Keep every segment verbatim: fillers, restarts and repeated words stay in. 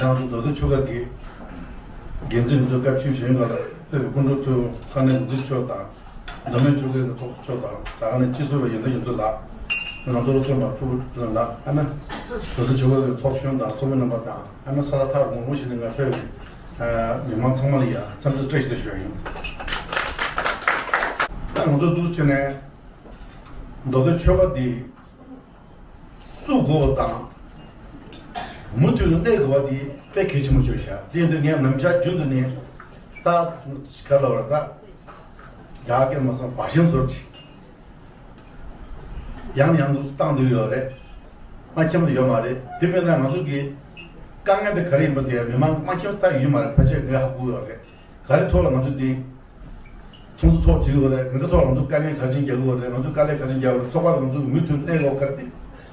ང་ཚོ་མདོ་སྟོད་ཆོལ་ཁ་གི་འགན་འཛིན་ཚོ་སྐབས་ཤིག་གཞན་ག་ལ་སྟོད་ཀྱི་སྐུ་མགྲོན་ཚོ་ས་གནས་འགོ་འཛིན་མཆོག་དང་མདོ་སྨད་ཆོལ་ཁའི་ཚོགས་གཙོ་མཆོག་དང་ད་ག་ནས་སྤྱི་ཟུར་བ་ཡོན་ཏན་ཡོན་ཚོ་ལགས། ང་ཚོ་བློ་བཟང་ལགས་ཕུར་བུ་ལགས། ཨ་ན་མདོ་སྟོད་ཆོལ་ཁ་གི་ཚོགས་གཞོན་དང་ཚོགས་མི་རྣམ་པ་དང་ཨ་ན་ས་ཐག་རིང་པོ་ཞིག་ནས་ང་ཕེབས་པའི་མི་མང་ཚང་མ་ལ་ཡ་འཚམས་འདྲི་བཀྲ་ཤིས་བདེ་ལེགས་ཞུ་ཡ་ཡིན། ད་ང་ཚོ་འདུག་བྱས་ནས་མདོ་སྟོད་ཆོལ་ཁ་འདི་བཙུགས་དགོས་པ་དང་། མུ་མཐུད་གནས་དགོས་པ་དེ་དཔེ་གལ་ཆེན་པོ་ཆགས་བཞག་དེ་ཡིན་དུས་ངས་ནམ་ཞག་རྒྱུན་དུ་ནས་ད་ག་ལ་བར་ད་རྒྱ་སྐད་མ་སོང་བ་ཞིམ་ཟོར་ཅིག་ཡང་ཡང་དུ་བཏང་འདོད་ཡོད་རེད། མ་མཁྱེན་པ་ཡོད་མ་རེད། དེ་མིན་ན་ང་ཚོ་གི་དཀའ་ངལ་དེ་ག་རེ་ཡིན་པ་དེ་མི་མང་མ་མཁྱེན་པ་ད་ཡོད་མ་རེད། ཕལ་ཆེར་ངས་ཧ་གོ་ཡོད་རེད། ག་རེ་ཐོག་ལ་ང་ཚོ་འདི། ཚོགས་འདུ་ཚོགས་བྱེད་དགོས་རེད། གང་ག་ཐོག་ང་ཚོ་དཀའ་ངལ་ག་ཚོད་རྒྱག་དགོས་རེད། ང་ཚོ་དཀའ་ལས་ག་ཚོད་རྒྱག་དགོས་རེད། ཚོགས་པ་ང་ཚོ་མུ་མཐུད་གནས་དགོས་ག་རེ་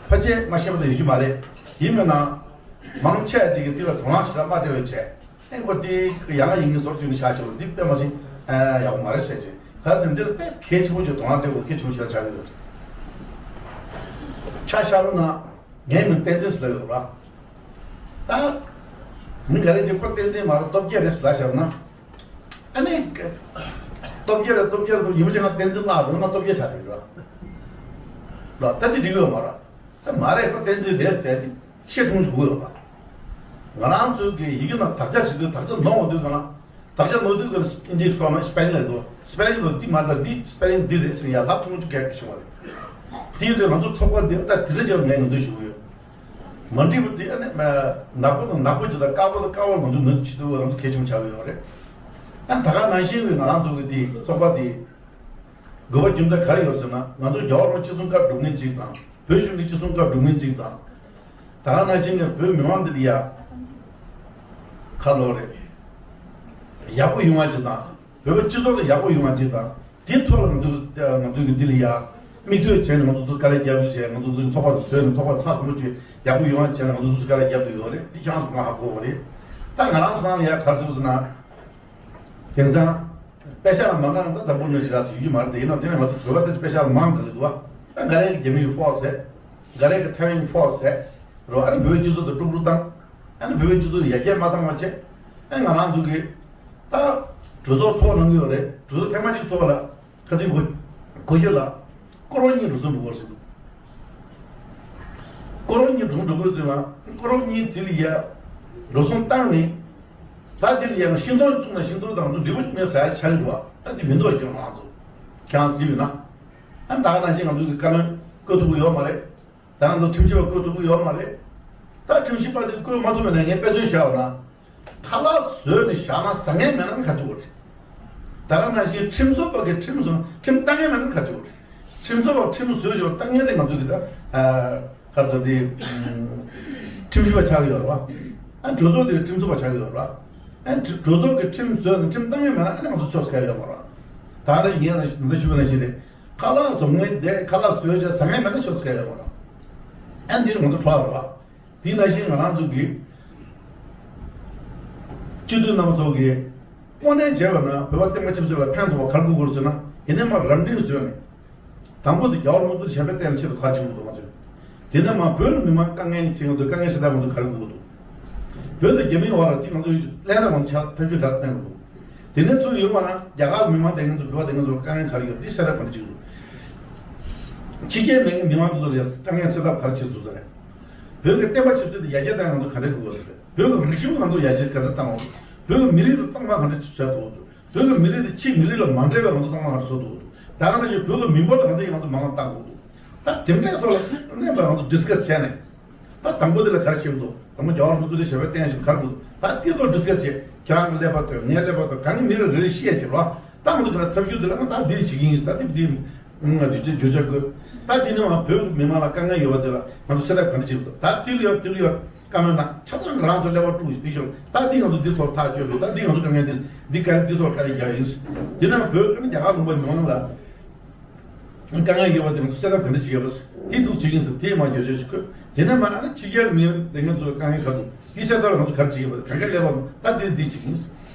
ཕལ་ཆེར་མ་ཤེས་པ་དེ་ཡོད་ཀྱི་མ་རེད། ཡིན་མིན་ན་མང་ཆེ་བ་ཅིག་གིས་འདི་ལ་དོ་སྣང་ཞེ་དྲག་མ་སྤྲད་པ་བྱས། ཨེ་ཁོ་དེ་ཡང་ཡིན་གྱི་ཟོར་བཅུག་ནས་བཞག་ཆེ་བ་འདི་དཔེ་མ་ཤེས་ཡག་པོ་མ་རེད་ཟེར་ཅིག་ག་ཚོད་འདིར་དཔེ་གལ་ཆེན་པོ་ཅིག་དོ་སྣང་སྤྲད་དགོས་གལ་ཆེན་པོ་ཞེ་དྲག་ཆགས་ཀྱི་ཡོད་རེད། ཆ་བཞག་པ་ན་ངའི་མིང་བསྟན་འཛིན་ཟེར་ལབ་ཡོད་ར། ད་མི་ག་རེ་ཅིག་ཁོ་བསྟན་འཛིན་མ་རེད་སྟོབས་རྒྱལ་རེད་ཟེར་ལབ་བཞག་པ་ན། ཨ་ནི། སྟོབས་རྒྱལ་རེད་སྟོབས་རྒྱལ་རེད་ཡིན་པ་ཅིག་ང་བསྟན་འཛིན་ལགས་རེད་ང་སྟོབས་རྒྱལ་ཆགས་རེད་ར། ལ་ད་འདི་འགྲིག་ཡོད་མ་ར། ད་མ་རེད་ཁོ་བསྟན་འཛིན་རེད་ཟེར་ཅིག་བཤད་ཐུབ་འཇུག་ཡོད་པ། ང་རང་ཚོའི་གི་ཡི་གེ་ནང་དག་ཆ་བྱེད་དུས་དག་ཆ་ནོར་འོང་དུས་ག་ན། དག་ཆ་ནོར་དུས་ག་ན་ཨིན་ཇིའི་ཐོག་ནས་སི་པེ་ལིང་ལ་འདུག་སི་པེ་ལིང་ལ་འདི་མ་རེད་འདི་སི་པེ་ལིང་འདི་རེད་ཟེར་ཡ་ལབ་ཐུབ་འཇུག་གལ་ཆེ་བ་རེད། དེ་ཡིན་དུས་ང་ཚོ་ཚོགས་པ་འདི་ད་དེ་རིང་ཅིག་ངས་ངོས་འཛིན་ཞུ་གི་ཡོད། མ་འགྲིག་པ་དེ་ཨ་ནི་ནག་པོ་དང་ནག་པོ་ཅིག་དང་དཀར་པོ་དང་དཀར་པོ་ང་ཚོ་ནོར་བྱེད་དུས་ང་ཚོ་གལ་ཆེན་པོ་ཆགས་ཀྱི་ཡོད་རེད། ཨ་ད་ག་ནང་བཞིན་གྱི་ང་རང་ཚོ་གི་དེ་ཚོགས་པ་དེ་དགོས་པ་རྒྱུ་མཚན་ག་རེ་ཡོད་ཟེར་ན་ང་ཚོ་རྒྱལ་བ་རིན་པོ་ཆེ་ཚོགས་སྐབས་སྒྲུབ་མཁན་གཅིག་དང་བོད་གཞུང་གི་སྤྱི་ཚོགས་སྐབས་སྒྲུབ་མཁན་གཅིག་དང་། ད་ག་ནང་བཞིན་གྱི་བོད་མི་མང་འདི་ལ་ཡ་ཁ་ལོ་རེད། ཡག་པོ་ཡོང་བ་ཅིག་དང་བོད་པ་སྤྱི་ཚོགས་ལ་ཡག་པོ་ཡོང་བ་ཅིག་དང་དེའི་ཐོག་ལ་ང་ཚོ་ང་ཚོ་གི་འདི་ལ་ཡ་མིག་ལྟོས་བྱས་ནས་ང་ཚོ་ཚོ་དཀའ་ལས་རྒྱབ་ཀྱི་བྱས་ང་ཚོ་ཚོ་ཚོགས་པ་དུ་བཟོས་ནས་ཚོགས་པ་ཚགས་ཚུད་པོ་བྱས་ཡག་པོ་ཡོང་བ་བྱས་ནས་ང་ཚོ་ཚོ་དཀའ་ལས་རྒྱབ་ཀྱི་ཡོད་རེད། འདི་ཁྱེད་རང་ཚོ་ང་ཧ་གོ་བ་རེད། ད་ང་རང་ཚོ་ནང་ལ་ཡ་ག་རེ་ཟེར་བ་ཟེར་ན། དེང་སང་དཔེ་ཤག་ལ་མ་གང་ད་འཛམ་བུ་གླིང་ཞེ་དྲག་ཅིག་ཡོད་མ་རེད་དེ་ཡིན་ན་དེ་ནས་ང་ཚོ་བོད་པ་དེ་ཚོ་དཔེ་ཤག་ལ་མང་གི་འདུག་བ། ད་འགའ་རེ་གི་རྒྱ་མིའི་ཕོགས་ཟེར། འགའ་རེ་གི་ཐའེ་ཝན་ཕོགས་ཟེར། རོ་ཨ་ནི་བོད་པའི་སྤྱི་ཚོགས་དང་དཀྲུག་དཀྲུག་བཏང་། ཨ་ནི་བོད་པའི་སྤྱི་ཚོགས་ཡར་རྒྱས་མ་བཏང་བ་བྱས། ཨ་ནི་ང་རང་ཚོ་གི་ད་གྲོས་ཚོགས་ཚོགས་གནང་གི་ཡོད་རེད། གྲོས་ཚོགས་ཐེངས་མ་གཅིག་ཚོགས་པ་ལ་ཁ་སང་གོ་གོ་རྒྱུ་ལ་སྐོར་བ་གཉིས་འགྲོ་སོང་འགྲོ་བར་ཟིན་འདུག་སྐོར་བ་གཉིས་འགྲོ་སོང་འགྲོ་དགོས་དུས་ལ་སྐོར་བ་གཉིས་དེ་ལ་ཡ་འགྲོ་སོང་བཏང་ནས། ད་དེ་ལ་ཡང་ཤིང་སྡོང་བཙུགས་ན་ཤིང་སྡོང་དང་ཚོ་འབྲས་བུ་མེད་ཟ་ཡ་ཆགས་འགྲོ་བ། ད་དེ་མི་འདུག་ཀྱང་ང་ཚོ་ཁྱེད་རང་གཟིགས་ཡོད་ན། ཨ་ད་ག་ནང་བཞིན་ང་ཚོ་གི་བཀའ་བློན་བསྐོ་ཐུབ་ཀྱི་ཡོད་མ་རེད། ད་ང་ཚོ་ཁྲིམས་ཞིབ་པ་བསྐོ་ཐུབ་ཀྱི་ཡོད་མ་རེད། ད་ཁྲིམས་ཞིབ་པ་དེ་བསྐོ་མ་ཐུབ་པ་ན་ངས་དཔེ་མཚོན་བཞག་པ་ན། ཁ་ལག་བཟོས་ནས་བཞག་ན་ཟ་མཁན་མེད་ན་ནི་ག་ཅི་དགོས་རེད། ད་ག་ནང་བཞིན་ཁྲིམས་བཟོ་པ་གིས་ཁྲིམས་བཟོ་ཁྲིམས་བཏང་མཁན་མེད་ན་ནི་ག་ཅི་དགོས་རེད། ཁྲིམས་བཟོ་པ་ཁྲིམས་བཟོས་བཞག་བཏང་མཁན་དེ་ང་ཚོ་གི་ད་ཨ། ག་ཚོད་དེ། ཁྲིམས་ཞིབ་པ་ཆགས་ཀྱི་ཡོད་རེད་བ། ཨ་གྲོས་ཚོགས་དེ་ཁྲིམས་བཟོ་པ་ཆགས་ཀྱི་ཡོད་རེད་བ། ཨ་གྲོས་ཚོགས་ཀྱི་ཁྲིམས་བཟོས་ནས་ཁྲིམས་བཏང་ཡོད་མེད་ན་ཨ་ནི་ང་ཚོ་ཕྱོགས་སུ་ག་ཡོད་མ་རེད། ད་ནི་ངས་ནི་འདི་ཞུ་བ་ནང་བཞིན་རེད། ཁ་ལག་བཟོ་མཁན་དེ་ཁ་ལག་བཟོས་བྱས་ཟ་མཁན་མེད་ན་ཕྱོགས་སུ་ག་ཡོད་མ་རེད། ཨ་འདི་ནི་ང་ཚོ་གྲོགས་རེད་བ། དེ་ནང་བཞིན་ང་རང་ཚོ་གི་སྤྱི་འཐུས་རྣམ་པ་ཚོ་གི་དབུ་འཛིན་བྱས་པ་ན་བོད་པ་སྟོང་ཕྲག་གཅིག་ལ་ཕན་ཐོགས་པ་ག་རེ་དགོས་དགོས་ཟེར་ན་ཡིན་ནའི་མ་རབ་འབྲིང་བཟོས་ནས། དང་པོ་དེ་རྒྱལ་བ་རིན་པོ་ཆེ་ཞབས་པད་བརྟན་ཆེད་དུ་ག་རེ་བྱེད་དགོས་འདུག་ང་ཚོས། དེ་ནས་མ་བོད་ལ་མི་མང་དཀའ་ངལ་ཆེ་ང་ཚོས་དཀའ་ངལ་སེལ་ཐབས་ང་ཚོས་ག་རེ་དགོས་འདུག་བོད་དང་རྒྱ་མིའི་བར་ལ་དེ་ང་ཚོས་ལས་སླ་མང་ཆ་ཐབས་ཤེས་ག་རེ་སྤེལ་དགོས་འདུག་དེ་ནས་ཚུར་ཡོང་བ་ན་རྒྱ་གར་མི་མང་དེ་ང་ཚོ་བོད་པ་དེ་ང་ཚོ་ལ་དཀའ་ངལ་ག་རེ་ཡོད་དེ་སེལ་ཐབས་ག་རེ་བྱེད་དགོས་འདུག་ཕྱི་རྒྱལ་མི་མི་མང་དེ་ཚོ་ལ་དཀའ་ངལ་སེལ་ཐབས་ག་རེ་བྱེད་དགོས་ཟེར་རེད། བོད་ཀྱི་བསྟན་པ་ཆབ་སྲིད་དེ་ཡར་རྒྱས་གཏང་ང་ཚོ་ག་རེ་དགོས་ཟེར་རེད། བོད་ཀྱི་རིག་གཞུང་ང་ཚོ་ཡར་རྒྱས་ག་རེ་གཏང་དགོས་འདུག་བོད་ཀྱི་མི་རིགས་དེ་གཙང་མ་ག་རེ་བྱེད་དགོས་འདུག་བོད་ཀྱི་མི་རིགས་དེ་ཕྱིའི་མི་རིགས་ལ་མ་འདྲེས་པའི་ང་ཚོ་ཚང་མ་ང་ཚོ་བཟོ་ཐུབ་འདུག་ད་ག་ནང་བཞིན་བོད་ཀྱི་མི་འབོར་ལ་ང་ཚོ་ཡང་ང་ཚོ་མང་བ་བཏང་དགོས་འདུག་ད་དེ་འདྲའི་ཐོག་ལ་གནས་པ་ང་ཚོ་ཌི་སི་ཀ་སི་བྱས་ནས། ད་དང་པོ་དེ་ལ་ག་རེ་བྱེད་འདུག་དང་པོ་རྒྱལ་བ་རིན་པོ་ཆེ་ཞབས་པད་བརྟན་ཞིང་ག་རེ་འདུག་ད་དེ་ཐོག་ཌི་སི་ཀ་སི་བྱས་ཁྱེད་རང་གི་ཀླད་པ་ཐོན་ངའི་ཀླད་པ་ཐོན་གང་གི་མི་རེ་རེ་ཤེས་ཡ་བྱེད་རོགས། ད་ང་ཚོ་ག་རེ་ཐབས་ཤུགས་དེ་ལ་ང་ད་འདི་རེ་བྱེད་ཀྱི་ཡིན་ད་འདི་འདི་ང་འདི་བྱེད་བརྗོད་བྱ་དགོས། ད་དེ་ནས་ང་བོད་མི་མང་ལ་དཀའ་ངལ་ཡོད་པ་དེ་ལ་ང་ཚོ་སེལ་ཐབས་ག་འདྲ་བྱེད་འདུག་ད་དེ་ལ་ཡོད་དེ་ལ་ཡོད། བཀའ་མོལ་གནང་། ཆ་ཚང་རང་ཚོ་ཀླད་པ་དཀྲུགས་ཤིག་འདི་ཤོར། ད་འདི་ང་ཚོ་འདི་ཐོག་ཐག་གཅོད་དགོས། ད་འདི་ང་ཚོ་དཀའ་ངལ་འདི་འདི་དཀའ་འདི་ཐོག་དཀའ་ལས་རྒྱག་ཡིན། འདི་ནང་བོད་ཀྱི་རྒྱ་གར་ལུང་པ་མི་མང་ལ་དཀའ་ངལ་ཡོད་པ་དེ་ང་ཚོ་སེལ་ཐབས་ག་འདྲ་བྱེད་ཡོད་པ། དེ་ཐུགས་བྱེད་ཡིན་ཟེར་དེ་མ་བརྗོད་བྱ་ཞིག་དགོས། དེ་ནས་མ་ཨ་ནི་ཕྱི་རྒྱལ་མི་དེ་ང་ཚོ་དཀའ་ངལ་ག་འདུག་འདི་སེལ་ཐབས་ལ་ང་ཚོ་ག་རེ་བྱེད་ཡོད་པ་ག་ག་ཀླད་པ་ད་འདི་འདི་བྱེད་ཡིན།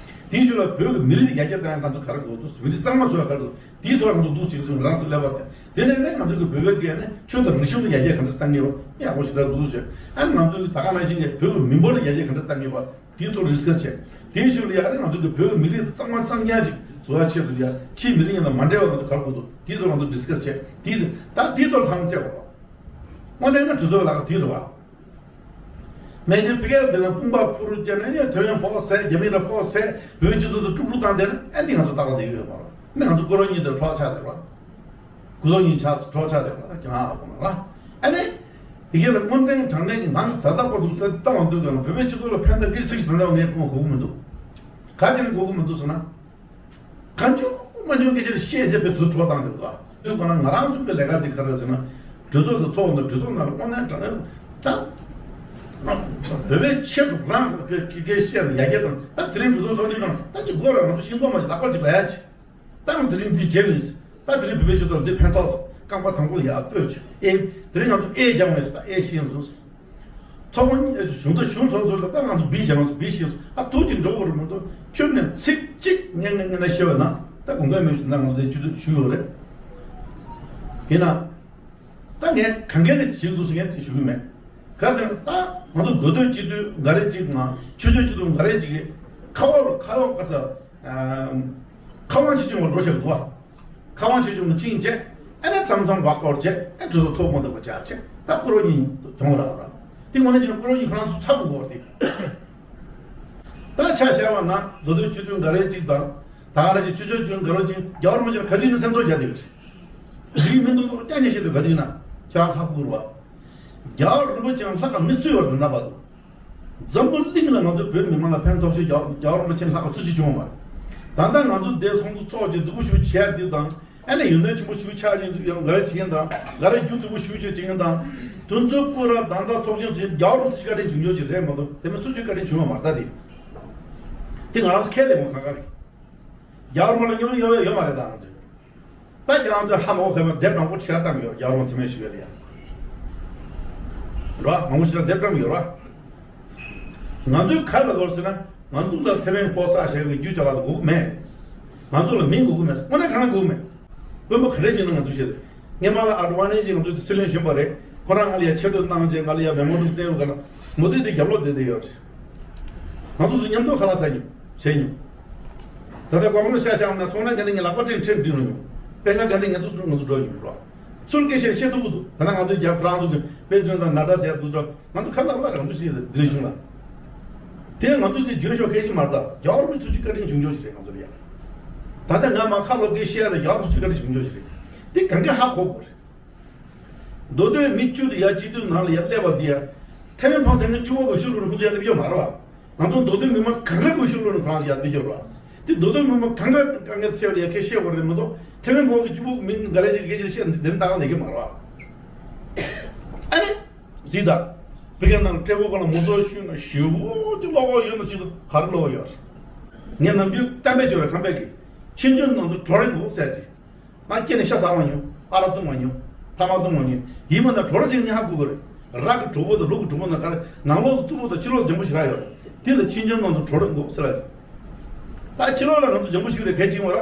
དེའི་ཤུལ་ལ་བོད་ཀྱི་མི་རིགས་ཡར་རྒྱས་གཏོང་ཡ་ང་ཚོ་ག་རེ་དགོས་འདུག་མི་རིགས་གཙང་མ་བཟོ་ཡ་ག་རེ་འདུག་དེའི་ཐོག་ང་ཚོ་འདུག་ཅིག་རང་ཚོ་ཀླད་པ་དེ་དེ་ནས་ནས་ང་ཚོ་གི་བོད་པའི་སྒེར་ནས་ཆོས་དང་རིག་གཞུང་དུ་ཡར་རྒྱས་ག་འདྲ་གཏང་ངེས་པ་ཡག་པོ་ཞེ་དྲག་འདུག་ཟེར། ཨ་ནི་ང་ཚོ་གི་ད་ག་ནང་བཞིན་གྱི་བོད་ཀྱི་མི་འབོར་ལ་ཡར་རྒྱས་ག་འདྲ་གཏང་ངེས་པ་དེའི་ཐོག་ཌི་སི་ཀ་སི་བྱས། དེའི་ཤུལ་ལ་ཡ་ཨ་ནི་ང་ཚོ་གི་བོད་ཀྱི་མི་རིགས་དང་གཙང་མ་གཙང་རྐྱང་ཞིག་བཟོ་བ་ཆེད་དུ་ཡ་ཕྱིའི་མི་རིགས་ཡིན་ན་མ་འདྲ་བ་ང་ཚོ་ག་རེ་དགོས་འདུག་དེའི་ཐོག་ང་ཚོ་ཌི་སི་ཀ་སི་བྱས། དེའི་ད་དེའི་ཐོག་ལྷང་བཙལ་བ་རེད། དངོས་གནས་ན་གྲོས་ཚོགས་ལག་དེ་རེད་བ། མེ་ཆེན་ཕི་ཀེ་འདི་ལ་དཔུང་པ་ཕུ་རུ་བརྒྱབ་ནས་ཡང་ཐེ་ཝན་ཕོག་ཟེར། རྒྱ་མི་ལ་ཕོག་ཟེར། བོད་སྤྱི་ཚོགས་དང་དཀྲུག་དཀྲུག་བཏང་བསྡད་ན་ཨ་འདི་ང་ཚོ་ལྟ་བ་དེ་ཡོད་མ་རེད། ནི་ང་ཚོ་ཀོ་རོ་གཉིས་དང་འཕྲོག་ཆགས་བསྡད་རེད། ཀོ་རོ་གཉིས་ཆགས་འཕྲོག་ཆགས་བསྡད་རེད། ཁྱེད་རང་ཨ་ཁོ་ན་ར། ཨ་ནི་དེ་ག་ལ་དངོས་བསྟན་དྲང་གནས་ཀྱི་ནང་ད་ལྟ་བར་དུ་ད་ལྟ་བར་དུ་ག་ལ་བོད་པའི་སྤྱི་ཚོགས་ལ་ཕན་ཐོགས་ཀྱི་ཚིག་ཞིག་ད་ལྟ་བར་ངས་གོ་གོ་གི་མི་འདུག་ག་ཅི་ནས་གོ་གི་མི་འདུག་ཟེར་ན། གང་བྱུང་མ་བྱུང་སྐད་ཆ་བཤད་བྱས་པའི་རྫུ་འཕྲོག་བཏང་འདུག་ག་དེ་ཁོ་ན་ང་རང་ཚོ་གི་ལས་ཀ་འདི་ག་རེ་ཟེར་ན། གྲོས་ཚོགས་དང་ཚོགས་འདུ་གྲོས་ཚོགས་ནང་ལ་དངོས་གནས་དྲང་གནས་ད། བོད་པའི་ཆེད་དུ་རང་གི་སྐད་བཤད་ན་ཡ་གྱལ་དང་ད་དེ་རིང་གྲོས་ཚོགས་ཚོགས་དུས་ནང་ད་ཅི་དགོས་ར་ང་ཚོ་ཤིང་ཏོག་མ་ཞིག་ལག་པ་ཅིག་ལ་ཡ་ཅི། ད་ང་དེ་རིང་འདི་བརྗེད་པ་ཡིན། ད་དེ་རིང་བོད་པའི་སྤྱི་ཚོགས་འདི་ཕན་ཐོགས་སོང་། རྐང་པ་དང་པོ་ཡར་སྤོས་བྱས། ཨེ། དེ་རིང་ང་ཚོ་ཨེ་སྦྱང་བས་སོང་། ད་ཨེ་ཤེས་སོང་། ཚོགས་པ་གཞུང་དང་གཞུང་ཚོགས་ཚོ་ལ་ད་ང་ཚོ་བི་སྦྱང་བས་སོང་། བི་ཤེས་སོང་། ཨ་ཐུགས་ཀྱི་འགྲོ་བར་མ་གཏོགས་ཁྱོད་ནས་ཚིག་གཅིག་ངན་ངན་ངན་ན་ཤེས་པ་ན་ད་དགོངས་འགལ་མེད་ཞུ་ན་ང་ཚོ་དེ་བཅུད་དུ་ཞུ་ཡོད་རེད། ཡིན་ན། ད་ངས་གང་གལ་ནས་བྱེད་དགོས་སུ་ངས་དེ་ཞུ་གི་མེད། ག་ཟེར་ན་ད་ང་ཚོ་མདོ་སྟོད་སྤྱི་འཐུས་འགའ་རེ་གཅིག་དང་ཆོས་ཕྱོགས་སྤྱི་འཐུས་འགའ་རེ་གཅིག་གིས་ཁ་བ་ལ་ཁ་བ་ག་ས། ཁ་དབང་ཆེ་ཆུང་བ་འགྲོ་བཞག་འདུག་བ། ཁ་དབང་ཆེ་ཆུང་ནི་ཅིང་བྱས། ཨ་ནི་མཚམས་མཚམས་བག་སྐོར་བྱས། ཨ་གྲོས་ཚོགས་ཚོགས་མ་ཐུབ་པ་ཆགས་བྱས། ད་ཁོ་རང་གཉིས་གྱོང་རག་ར། དེ་ངོ་ནས་བྱས་ན་ཁོ་རང་གཉིས་ཁོ་རང་ཚོ་ཚ་པོ་གོ་དེ། ད་ཆ་བཞག་པ་ན་མདོ་སྟོད་སྤྱི་འཐུས་འགའ་རེ་གཅིག་དང་། ད་ག་རེ་ཅིག་ཆོས་ཕྱོགས་སྤྱི་འཐུས་འགའ་རེ་གཅིག་རྒྱལ་བ་རིན་པོ་ཆེ་ལ་ག་དུས་ནས་སེམས་ཚོར་རྒྱག་བསྡད་ཡོད་རེད། ཡིད་མི་འདུག་ཀྱང་ཉེ་ཤེས་དུ་ག་དུས་ན་ཁྱེད་རང་ཧ་གོ་ར་བ། རྒྱལ་བ་རིན་པོ་ཆེ་ལ་ལྷག་ག་མི་སུ་ཡོད་རེད་ན་བ་དུ། འཛམ་བུ་གླིང་ལ་ང་ཚོ་བོད་མི་མང་ལ་ཕན་ཐོགས་ཤེས་རྒྱལ་རྒྱལ་བ་རིན་པོ་ཆེ་ལྷག་པ་སུ་ཞིག་བྱུང་བ་རེད། ད་ལྟ་ང་ཚོ་འདས་ཚོགས་འདུ་ཚོགས་ཀྱི་རྫིག་པོ་ཞུ་བྱས་དེ་དང་། ཨ་ནི་ཡོན་ཏན་ཆེན་པོ་ཞུ་ཆགས་ཀྱི་འདུག་ཡང་ག་རེ་བྱེད་མཁན་དང་ག་རེ་རྒྱུ་རྫིག་པོ་ཞུ་བྱེད་བྱེད་མཁན་དང་། དེ་ཚོ་པུ་ར་ད་ལྟ་ཚོགས་ཆེན་ཚོས་རྒྱལ་བ་རིན་པོ་ཆེ་བཀའ་དྲིན་བྱུང་ཡོད་ཀྱི་རེད་མ་གཏོགས་དེ་མིན་སུ་ཞིག་བཀའ་དྲིན་བྱུང་བ་མ་རེད་ད་དེ། དེ་ང་རང་ཚོ་ཁས་ལེན་མོ་གང་ག་རེད། རྒྱལ་བ་རིན་པོ་ཆེ་ལ་སྙོམས་ཡོད་ཡོད་མ་རེད་ད་ང་ཚོས། ད་ཁྱེད་རང་ཚོས་ཧ་མ་གོ་མཁན་པ་དེབ་མང་པོ་ཆེ་ར་བཀྲམ་ཡོད་རྒྱལ་བ་རིན་པོ་ཆེ་མེད་ཞུ་ཡ་ལ་ཡ། ར་མང་པོ་ཆེ་ར་དེབ་བཀྲམ་ཡོད་ར། ང་ཚོས་ག་རེ་ལབ་དགོས་ཟེར་ན་ང་ཚོ་ལ་ཐེ་ཝན་ཕོག་ས་ཞེས་པའི་རྒྱུ་ཅ་ལག་དགོས་ཀྱི་མེད། ང་ཚོ་ལ་མི་དགོས་ཀྱི་མེད། དངོས་གནས་དྲང་གནས་དགོས་ཀྱི་མེད། དཔོན་པོ་ག་རེ་བྱས་ན་ང་ཚོ་ཤེས་རེད། སྔོན་མ་ལ་ཨ་ཌི་ཝ་ནི་ཇི་ང་ཚོ་སྲིད་བློན་གཞོན་པ་རེད། ཁོ་རང་ང་ལ་ཡ་ཆེ་བསྟོད་གནང་རྗེས་ང་ལ་ཡ་མེ་མོ་འདུག་བསྟན་ཡོད་ག་ལ་མུ་མཐུད་དེ་རྒྱབ་ལོག་བསྡད་བསྡད་ཡོད་རེད། ང་ཚོ་ཚོ་མཉམ་དུ་ཁ་ལག་ཟ་མྱོང་བྱས་མྱོང་། ད་ལྟ་གོང་བུ་ཤ་ཤ་ན་སོང་ན་ག་ནས་ངས་ལག་པ་སྤྲད་ཁྲིད་འགྲིག་མྱོང་། དཔེ་ང་ག་ནས་ངས་དུས་སུ་ང་ཚོ་འགྲོ་མྱོང་རོགས། ཚུར་སྐད་ཆ་བཤད་ཐུབ་ཀྱི་འདུག་ད་ལྟ་ང་ཚོ་རྒྱ་ཁོ་རང་ཚོ་གི་དཔེ་མཚོན་དང་ན་ཏྲ་ཟེར་ཡ་འདུག་འགྲོ། ང་ཚོ་ཁ་ལག་ལ་རང་ཚོ་ཞིག་རེད་འདི་རེད་གཞུང་ལ། དེ་ང་ཚོ་དེ་འཇོན་ཤོག་སྐད་ཆ་མ་རེད་ད། རྒྱལ་བ་རིན་པོ་ཆེ་ཐུགས་རྗེ་བཀའ་དྲིན་བྱུང་ཆོག་ཞིག་རེད་ང་ཚོ་ལ་ཡ། ད་ལྟ་ང་མ་ཁ་ལོ་སྐད་བཤད་ཡ་ད་རྒྱལ་བ་རིན་པོ་ཆེ་བཀའ་དྲིན་བྱུང་ཆོག་ཞིག་རེད། དེ་གང་ག་ཧ་གོ་དགོས་རེད། མདོ་སྟོད་མི་བཅུ་དེ་ཡ་སྤྱི་འཐུས་ནང་ལ་ཡ་སླེབས་པ་དེ་ཡ། ཐེ་ཝན་ཕོག་ཟེར་ནས་བཅུ་པོ་གི་ཤུགས་ལུགས་ཁོང་ཚོ་ཡ་སླེབས་ཡོད་མ་རེད་བ། ང་ཚོ་མདོ་སྟོད་མི་མང་གང་ག་གི་ཤུགས་ལུགས་ནས་ཁོ་རང་ཚོ་ཡ་སླེབས་ཡོད་རེད་བ། དེ་མདོ་སྟོད་མི་མང་གང་ག་དཀའ་ངལ་སེལ་བ་ལ་ཡ་ཁས་བཤད་དགོས་རེད་མ་གཏོགས་ཐེ་ཝན་ཕོག་གི་བཅུ་པོ་མི་འགའ་རེ་ཅིག་སྐད་ཆ་བཤད་ནས་དེ་ལྟ་ག་ལས་ཀྱི་མ་རེད་བ། ཨ་ནི། གཟིགས་དང་། བི་ཀ་ནང་སྤྲད་སྒོ་ག་ལ་མུ་ཏོ་ཤུལ་ན་ཞེ་པོ་ཅིག་བློ་ཁོག་ཡོད་ན་ཅིག་ག་རེ་བློ་ཁོག་ཡོད་རེད། ངས་ནམ་རྒྱུན་གཏམ་དཔེ་བྱས་པའི་ཁམས་པའི་གི། ཕྱི་འབྱོར་ནང་དུ་གྲོ་རེ་འགོག་ཟེར་ཅིག་ང་སྐྱེས་ནས་ཤ་ཟ་མ་མྱོང་། ཨ་རག་བཏུང་མ་མྱོང་། ཐ་མག་བཏུང་མ་མྱོང་། ཡིན་མིན་ན་གྲོ་རེ་ཅིག་ངས་ཧ་གོ་གི་རེད། རག་གི་གྲོགས་པོ་དང་ལུག་གི་གྲོགས་པོ་ན་ག་རེ་ནང་ལོགས་སུ་རྩུབ་པོ་དང་ཕྱི་ལོགས་འཇམ་པོ་ཞེ་དྲག་ཡོད་རེད། དེ་ལ་ཕྱི་འབྱོར་ནང་དུ་གྲོ་རེ་འགོག་ཟེར་ལ། ད་ཕྱི་ལོགས་ལ་ང་ཚོ་འཇམ་པོ་ཞིག་རེད་གལ་ཆེན་པོ་ར།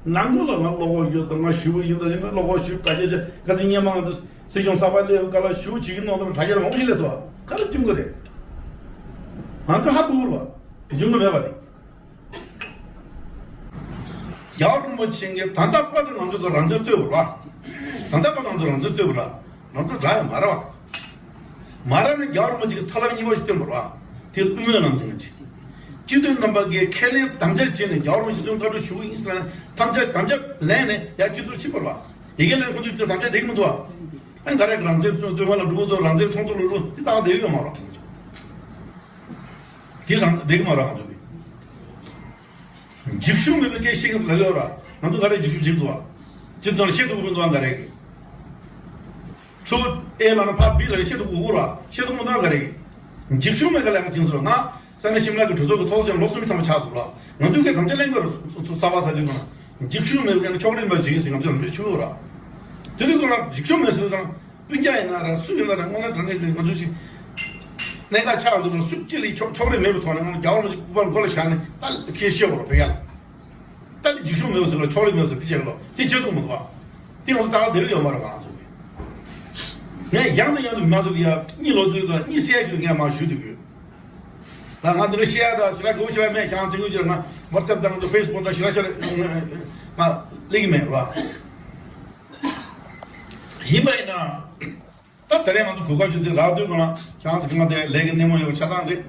ནང་ལོགས་ལ་ང་བློ་ཁོག་ཡོད་དང་ང་ཞེ་པོ་ཡིན་དང་ཞེ་ན་བློ་ཁོག་ཞེ་པོ་དྲ་རྒྱ་ཆེ་ག་ཚོད་སྙན་མ་ང་ཚོ་སྲིད་སྐྱོང་གསར་པ་སླེབས་ག་ལ་ཞེ་པོ་བྱེད་ཀྱི་ནོ་དང་དྲ་རྒྱ་ལ་མང་པོ་ཞིག་སླེབས་སོང་བ་ག་རེ་བྱུང་གི་རེད། ང་ཚོ་ཧ་གོ་གི་རེད་བ། འཇུག་གི་མེད་པ་དེ། རྒྱལ་བ་རིན་པོ་ཆེ་གིས་ད་ལྟ་བར་དུ་ང་ཚོ་ཚོ་རང་བཙན་རྩོད་པ་ར། ད་ལྟ་བར་ང་ཚོ་རང་བཙན་རྩོད་པ་ར། རང་བཙན་རག་ཡ་མ་རེད་བ། མ་རག་ནས་རྒྱལ་བ་རིན་པོ་ཆེ་གིས་ཐབས་ལམ་གཉིས་པ་ཞིག་བཏོན་པ་ར། དེ་དབུ་མའི་ལམ་ཟེར་ཡ་ཅིག་སྤྱི་འཐུས་རྣམ་པ་གིས་ཁས་ལེན་དམ་བཅའ་བྱས་ནས་རྒྱལ་བ་རིན་པོ་ཆེ་ཚོ་བཀའ་འཁྲོལ་ཞུ་གི་ཡིན་ཟེར་ན་དམ་བཅའ་དམ་བཅའ་ལེན་ནས་ཡར་སྤྱི་འཐུས་ཕྱིན་པ་ར། དེ་ག་ལས་ཁོ་ཚོས་དེ་དམ་བཅའ་བསྡད་ཀྱི་མི་འདུག་བ། ཨ་ག་རེ་རང་བཙན་རྩོད་མཁན་ལ་འགྲོ་གི་འདུག་རང་བཙན་ཚོགས་འདུ་ལ་འགྲོ་དེ་ལྟ་བ་བསྡད་ཡོད་མ་རེད། དེ་རང་བསྡད་ཀྱི་མ་རེད་ང་ཚོ་གི། འཇིགས་ཞུམ་མེད་པའི་སྐད་ཆ་བཤད་ཀྱི་ལབ་ཡོད་ར། ང་ཚོ་ག་རེ་འཇིགས་ཞུམ་བྱེད་འདུག་བ། སྤྱི་ཚོགས་ལ་བཤད་ཐུབ་ཀྱི་མི་འདུག་བ་ག་རེ་གི། ཚུར་ཨེ་ལབ་ན་ཕར་བི་ལབ་ནས་བཤད་ཐུབ་ཀྱི་ཡོད་ར། བཤད་ཐུབ་ཀྱི་མི་འདུག་བ་ག་རེ་གི། འཇིགས་ཞུམ་མེད་པའི་ལས་ཀ་བྱེད་ཟེར་བ་ང་། ས་གནས་ཞིམ་ལ་གི་གྲོས་ཚོགས་ཀྱི་ཚོགས་གཙོ་ལོ་གསུམ་ཐམ་པ་ཆགས་སོང་ར། ང་ཚོས་ག་དམ་བཅའ་ལེན་དགོས་ར་སུ་སུ་གསར་པ་ཟ་དུས་གང་། འཇིགས་ཞུམ་མེད་པའི་ལས་ཀ་ཕྱོགས་རིས་མ་བྱེད་ཀྱི་ཟེར་ང་ཚོས་ལམ་སྟོན་ཞུ་ཡོད་ར། དེ་དུས་ཁོ་རང་འཇིགས་ཞུམ་མེད་ཟེར་དུས་གང་། སྤུན་ཀྱག་ཡིན་ན་ར་སུ་ཡིན་ན་ར་དངོས་གནས་དྲང་གནས་ཀྱི་ང་ཚོ་ཅིག་གནད་འགག་ཆགས་འདུག་ན་སུ་གཅིག་ལ་ཕྱོགས་ཕྱོགས་རིས་མེད་པའི་ཐོག་ནས་ང་ཚོ་རྒྱལ་བ་རིན་པོ་ཆེ་སྐུ་པར་མགོ་ལ་བཞག་ནས་ད་ཁྱེད་ཤེས་དགོས་རེད། བོད་རྒྱ་ལ་ད་ནི་འཇིགས་ཞུམ་མེད་པ་ཟེར་ལ་ཕྱོགས་རིས་མེད་པ་ཟེར་དེ་བྱེད་ཀྱི་ལོ་དེ་བྱེད་ཐུབ་མི་འདུག་ཨ། དེ་ང་ཚོ་ད་ག་དེ་རིགས་ཡོད་མ་རེད། ང་ཚོ་ངས་ཡང་ནས་ཡང་དུ་མ་ཚོ་གི་ཡ་གཉིད་ལོག་དུས་ཙང་གཉིད་སད་ཅིག་ངས་མ་ཞུ་དུས་ཡོད། ད་ང་འདི་རུ་བཤད་ཡ་འདྲ་ཞིག་ལ་གོ་ཞིག་ལ་མེད་ཀྱང་དེ་ངོས་ཀྱི་ང་ཝ་ཊི་སེབ་དང་ཚོ་ཕེ་སི་བུག་དང་ཞིག་ལ་ཤར་ང་ལེགས་མེད་ར། ཡིན་པ་ཡིན་ན་ད་དེ་རིང་ང་ཚོ་གོ་སྐབས་ཅིག་དེ་རག་དུས་ང་ཁྱང་ཚ་གི་ང་དེ་ལས་ཀྱི་སྣེ་མོ་ཡོད་ཆ་ཚང་རེད།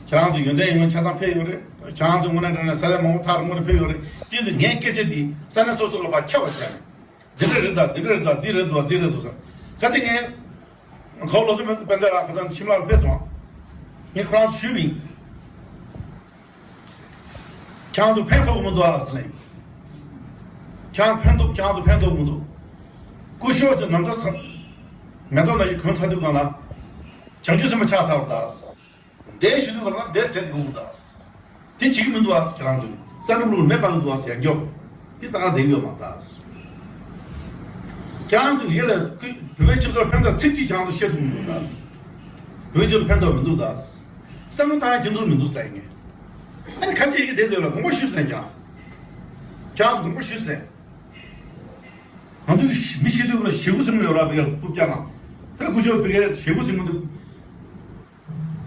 ཁྱེད་རང་ཚོ་ཡོན་ཏན་ཡོད་ཆ་ཚང་ཕེབས་ཡོད་རེད། ཁྱེད་རང་ཚོ་དངོས་གནས་དྲང་གནས་ས་ལས་མང་པོ་ཐག་རིང་པོ་ནས་ཕེབས་ཡོད་རེད། དེ་འདི་ངའི་སྐད་ཆ་འདི་ས་གནས་སོ་སོ་ལ་ཕར་ཁྱབ་པ་བྱས་ནས་འདི་འདྲ་རེད་ད་འདི་འདྲ་རེད་ད་འདི་རེད་འདུག་འདི་རེད་འདུག་ཟེར་ག་དེ་ངས། ཁོ་ལོ་སུ་དཔལ་ལྡན་ར་ཁ་སང་ཁྱིམ་ལ་ཕེབས་སོང་། ངས་ཁོ་རང་ཞུས་པ་ཡིན། ཁྱེད་ཚོ་ཕན་ཐོགས་མི་འདུག་ཨ་ཟེར་ནས། ཁྱེད་ཕན་ཐོགས་ཁྱེད་ཚོ་ཕན་ཐོགས་མི་འདུག་སྐུ་ཞབས་ཚོ་ནམ་ཟླ་ས་མེ་ཏོག་ནང་བཞིན་གོན་ཚར་དུས་སྒང་ལ། བྱང་ཆུབ་སེམས་དཔའ་ཆགས་ཚར་བ་ད། འདས་ཞུ་དུས་སྒང་ལ་འདས་ཟེར་དགོས་འདུག་ད། དེ་བྱེད་ཀྱི་མི་འདུག་ཨ་ཁྱེད་རང་ཚོས་ས་ནུབ་ལུག་མེ་སྤར་གི་འདུག་ཨ་ཡང་མགྱོགས་དེ་ད་ག་བསྡད་ཀྱི་ཡོད་མ་རེད་ད། ཁྱེད་རང་ཚོས་ཡིད་ལ་བོད་པའི་སྤྱི་ཚོགས་ཕན་ཐོགས་ཚིག་གཅིག་ཁྱེད་རང་ཚོས་བཤད་ཐུབ་མི་འདུག་ད། བོད་སྤྱི་ཚོགས་ཕན་ཐོགས་མི་འདུག་ད། བསམ་བློ་བཏང་ཡ་ཁྱེད་ཚོར་མི་འདུག་ད་ཡིན་ངེས། ཨ་ནི་ཁ་ཆེ་ཡི་གེ་བསྡད་འདོད་ལ་དགོངས་པ་ཞུས་ཟེར་ནས་ཀྱང་། ཁྱེད་རང་ཚོ་དགོངས་པ་ཞུས་ཟེར་ནས། ང་ཚོས་མི་ཤི་དུས་ལ་ཞེ་པོ་ཟིན་གྱི་ཡོད་ར་བི་ཡ་ཕུབ་རྒྱག་ན། ད་སྐུ་ཞབས་བི་ཡ་ཞེ་པོ་ཟིན་གྱི་འདུག་